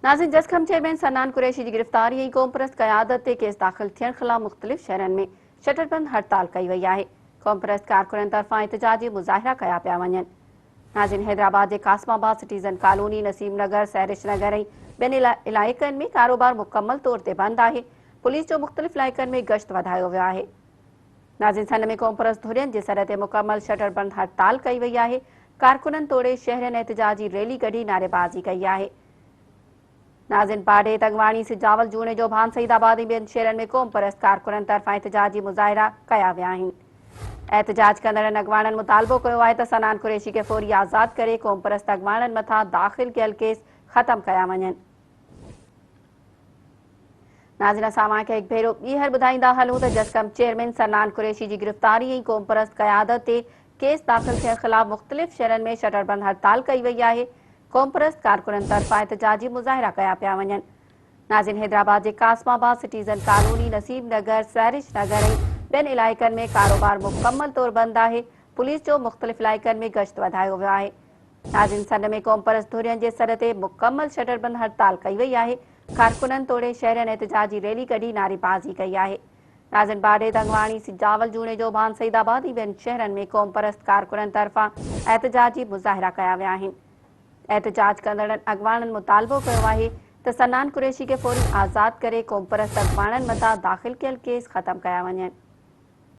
ناظرين جسقم چيئرمين سنان قريشي جي گرفتاري ۽ قومپرست قيادت تي ڪيس داخل ٿيڻ خلاف مختلف شهرن ۾ شٽربند هڙتال ڪئي وئي آهي، قومپرست ڪارڪنن طرفان احتجاجي مظاهرا ڪيا پيا وڃن. ناظرين حيدرآباد جي قاسم آباد، سٽيزن ڪالوني، نسيم نگر، سحرش نگر ۽ ٻين علائقن ۾ ڪاروبار مڪمل طور تي بند آهي، پوليس جو مختلف علائقن ۾ گشت وڌايو ويو آهي. ناظرين سنڌ ۾ قومپرست ڌرين جي سڏ تي مڪمل شٽر بند هڙتال ڪئي وئي آهي، ڪارڪنن توڙي شهرين احتجاجي ريلي ڪڍي نعريبازي ڪئي آهي. ناظرين پاڙي، تنگواڻي، سجاول، جوڻيجو، ڀان سعيد آباد ۽ ٻين شهرن ۾ قومپرست ڪارڪنن طرفان احتجاجي مظاهرا ڪيا ويا آهن. احتجاج ڪندڙن اڳواڻن مطالبو ڪيو آهي ته صنعان قريشي کي فوري آزاد ڪري قومپرست اڳواڻن مٿان داخل ڪيل ڪيس ختم ڪيا وڃن. ناظرين اسان اوهان کي هڪ ڀيرو ٻيهر ٻڌائيندا هلون ته جسقم چيئرمين سرنان قريشي جي گرفتاري ۽ قومپرست قيادت تي ڪيس داخل ٿيڻ خلاف مختلف شهرن ۾ شٽر بند هڙتال ڪئي وئي آهي، قومپرست ڪارڪنن طرفان احتجاجي مظاهرا ڪيا پيا وڃن. ناظرين حيدرآباد جي قاسم آباد، سٽيزن ڪالوني، نصيب نگر، سحرش نگر ۽ ٻين علائقن ۾ ڪاروبار مڪمل طور بند آهي، پوليس جو مختلف علائقن ۾ گشت وڌايو ويو آهي. ناظرين سنڌ ۾ قومپرست ڌرين جي سڏ تي مڪمل شٽر بند هڙتال ڪئي وئي آهي، ڪارڪنن توڙي شهرين احتجاجي ريلي ڪڍي نعريبازي ڪئي آهي. ناظرين باڊهه، تنگواڻي، سجاول، جوڻيجو، ڀان سعيد آباد ۽ ٻين شهرن ۾ قومپرست ڪارڪنن طرفان احتجاجي مظاهرا ڪيا ويا آهن. احتجاج ڪندڙن اڳواڻن مطالبو ڪيو آهي ته صنعان قريشي کي فوري آزاد ڪري قومپرست اڳواڻن مٿان داخل ڪيل ڪيس ختم ڪيا وڃن.